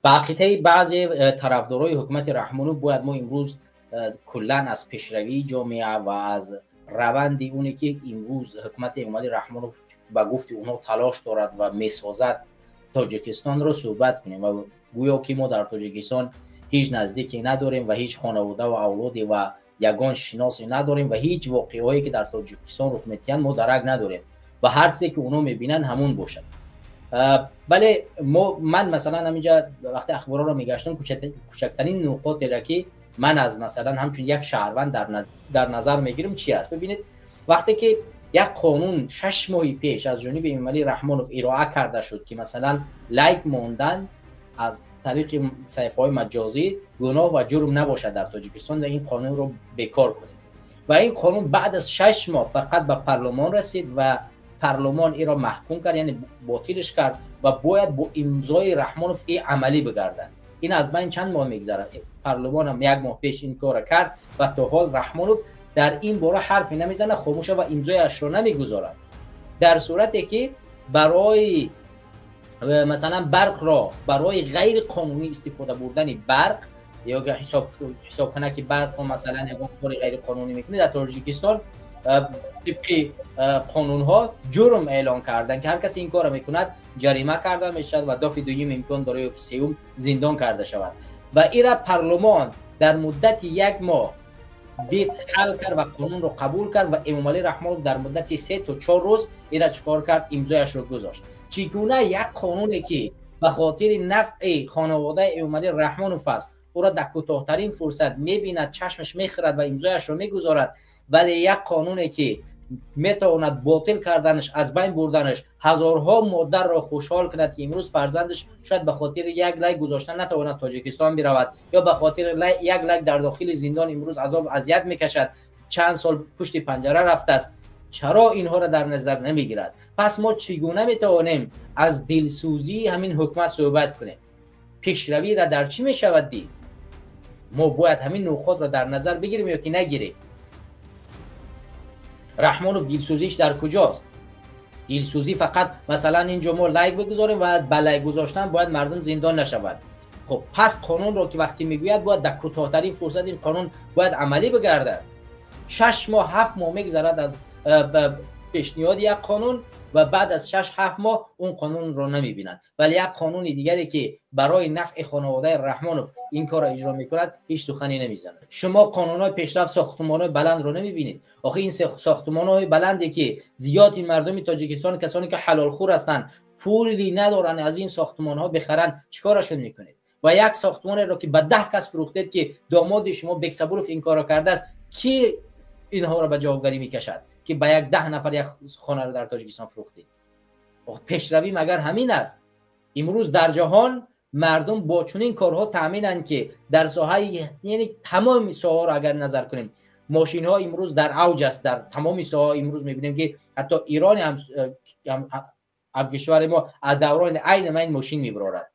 Ба ақидаи баъзе тарафдорои ҳукумати Раҳмонов, бояд мо имрӯз куллан аз пешравии ҷомеа ва аз раванди оне ки имрӯз ҳукумати Эмомалӣ Раҳмонов ба гуфти онҳо талош дорад ва месозад Тоҷикистонро, суҳбат кунем ва гӯё ки мо дар Тоҷикистон ҳеҷ наздике надорем ва ҳеҷ хонавода ва авлоде ва ягон шиносе надорем ва ҳеҷ воқеаҳое ки дар Тоҷикистон рух метиҳанд, мо дарак надорем ва ҳар чизе ки онҳо мебинанд, ҳамун бошад. Вале ман масалан ҳаминҷа вақте ахборҳоро мегаштам, кучактарин нуқотеро ки ман аз масалан ҳамчун як шаҳрванд дар назар мегирам, чи аст? Бибинед, вақте ки як қонун 6 моҳи пеш аз ҷониби Эмомалӣ Раҳмонов ироа карда шуд, ки масалан лайк мондан аз тариқи саҳифаҳои маҷозӣ гуноҳ ва ҷурм набошад дар Тоҷикистон ва ин қонунро бекор кунед, ва ин қонун баъд аз 6 моҳ фақат ба парлумон расид ва парлумон инро маҳкум кард, яъне ботилш кард, ва бояд бо имзои Раҳмонов и амалӣ бигардад. Ин аз байн чанд моҳ мегзарад. Парлумонам як моҳ пеш ин корро кард ва то ҳол Раҳмонов дар ин бора ҳарфе намезанад, хомӯша ва имзояшро намегузорад. Дар сурате ки барои масалан барқро барои ғайриқонунӣ истифода бурдани барқ ё ҳисобкунаки барқро масалан ягон кори ғайриқонунӣ мекунед, дар Тоҷикистон тибқи қонунҳо ҷурм эълон карданд, ки ҳар касе ин корро мекунад, ҷарима карда мешавад ва дафъи дуюм имкон дорад ё ки сеюм зиндон карда шавад. Ва ира парлумон дар муддати як моҳ дид, ҳал кард ва қонунро қабул кард ва Эмомалӣ Раҳмонов дар муддати 3 то 4 рӯз ира чӣ кор кард? Имзояшро гузошт. Чӣ гуна як қонуне ки ба хотири нафъи хонаводаи Эмомалӣ Раҳмонов аст, ӯро дар кӯтоҳтарин фурсат мебинад, чашмаш мехӯрад ва имзояшро мегузорад, вале як қонуне ки метавонад ботил карданаш, аз байн бурданаш ҳазорҳо модарро хушҳол кунад, ки имрӯз фарзандаш шояд ба хотири як лайк гузоштан натавонад Тоҷикистон биравад ё ба хотири як лайк дар дохили зиндон имрӯз азоб азият мекашад, чанд сол пушти панҷара рафтааст, чаро инҳоро дар назар намегирад? Пас мо чӣ гуна метавонем аз дилсӯзии ҳамин ҳукумат суҳбат кунем? Пешравиро дар чӣ мешавад дид? Мо бояд ҳамин нуқотро дар назар бигирем ё ки нагирем? Раҳмонов дилсӯзиш дар куҷост? Дилсӯзӣ фақат масалан инҷо мо лайк бигузорем ва ба лайк гузоштан бояд мардум зиндон нашавад. Хуб, пас қонунро ки вақте мегӯяд, бояд дар кӯтоҳтарин фурсат ин қонун бояд амалӣ бигардад. 6 моҳ, 7 моҳ мегузарад аз пешниҳоди як қонун ва баъд аз 6-7 моҳ он қонунро намебинанд, вале як қонуни дигаре ки барои нафъи хонаводаи Раҳмонов ин корро иҷро мекунад, ҳеҷ сухане намезанад. Шумо қонунҳои пешрафт, сохтумонҳои баландро намебинед. Охи ин сохтумонҳои баланде ки зиёди мардуми Тоҷикистон, касоне ки ҳалолхӯр ҳастанд, пули надоранд аз ин сохтумонҳо бихаранд, чӣ корашон мекунед? Ва як сохтумонеро ки ба 10 кас фурӯхтед, ки домоди шумо Бексабуров ин корро кардааст, ки инҳоро ба ҷавобгарӣ мекашад, ки ба як 10 нафар як хонаро дар Тоҷикистон фурӯхтед? Пешравӣ магар ҳамин аст? Имрӯз дар ҷаҳон мардум бо чунин корҳо таъминанд, ки дар соҳаи, яъне тамоми соҳаро агар назар кунем, мошинҳо имрӯз дар авҷ аст. Дар тамоми соҳаҳо имрӯз мебинем, ки ҳатто Ирони ҳамкишвари мо аз даврони айни майн мошин мебарорад.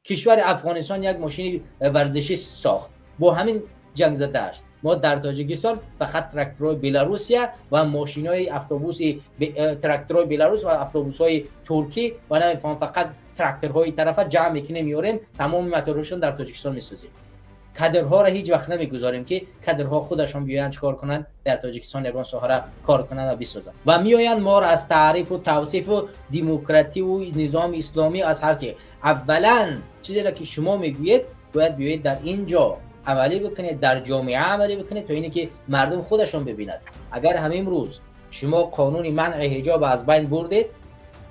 Кишвари Афғонистон як мошини варзишӣ сохт, бо ҳамин ҷанг задааш. Мо дар Тоҷикистон фақат тракторҳои Беларусия ва мошинои автобуси тракторҳои Беларус ва автобусҳои туркӣ ва намефаҳмам, фақат тракторҳои тарафа ҷамъ мекунем, меорем, тамоми моторҳошон дар Тоҷикистон месозем. Кадрҳоро ҳеҷ вақт намегузорем, ки кадрҳо худашон биёянд, чикор кунанд, дар Тоҷикистон ягон соҳара кор кунанд ва бисозанд. Ва меоянд моро аз таърифу тавсифу демокративу низоми исломӣ аз ҳар ки. Аввалан чизеро ки шумо мегӯед, бояд биёед дар ин ҷо амалӣ бикунед, дар ҷомеа амалӣ бикунед, то ине ки мардум худашон бибинад. Агар ҳамин рӯз шумо қонуни манъи ҳиҷоб аз байн бурдед,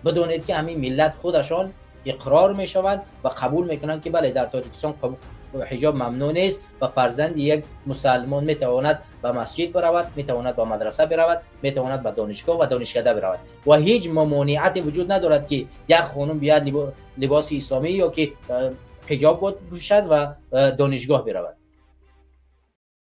бидонед, ки ҳамин миллат худашон иқрор мешаванд ва қабул мекунанд, ки бале, дар Тоҷикистон ҳиҷоб мамнӯъ нест ва фарзанди як мусалмон метавонад ба масҷид биравад, метавонад ба мадраса биравад, метавонад ба донишгоҳ ва донишкада биравад ва ҳеҷ мамониате вуҷуд надорад, ки як хонум биёяд, либоси исломӣ ё ки ҳиҷоб пӯшад ва донишгоҳ биравад.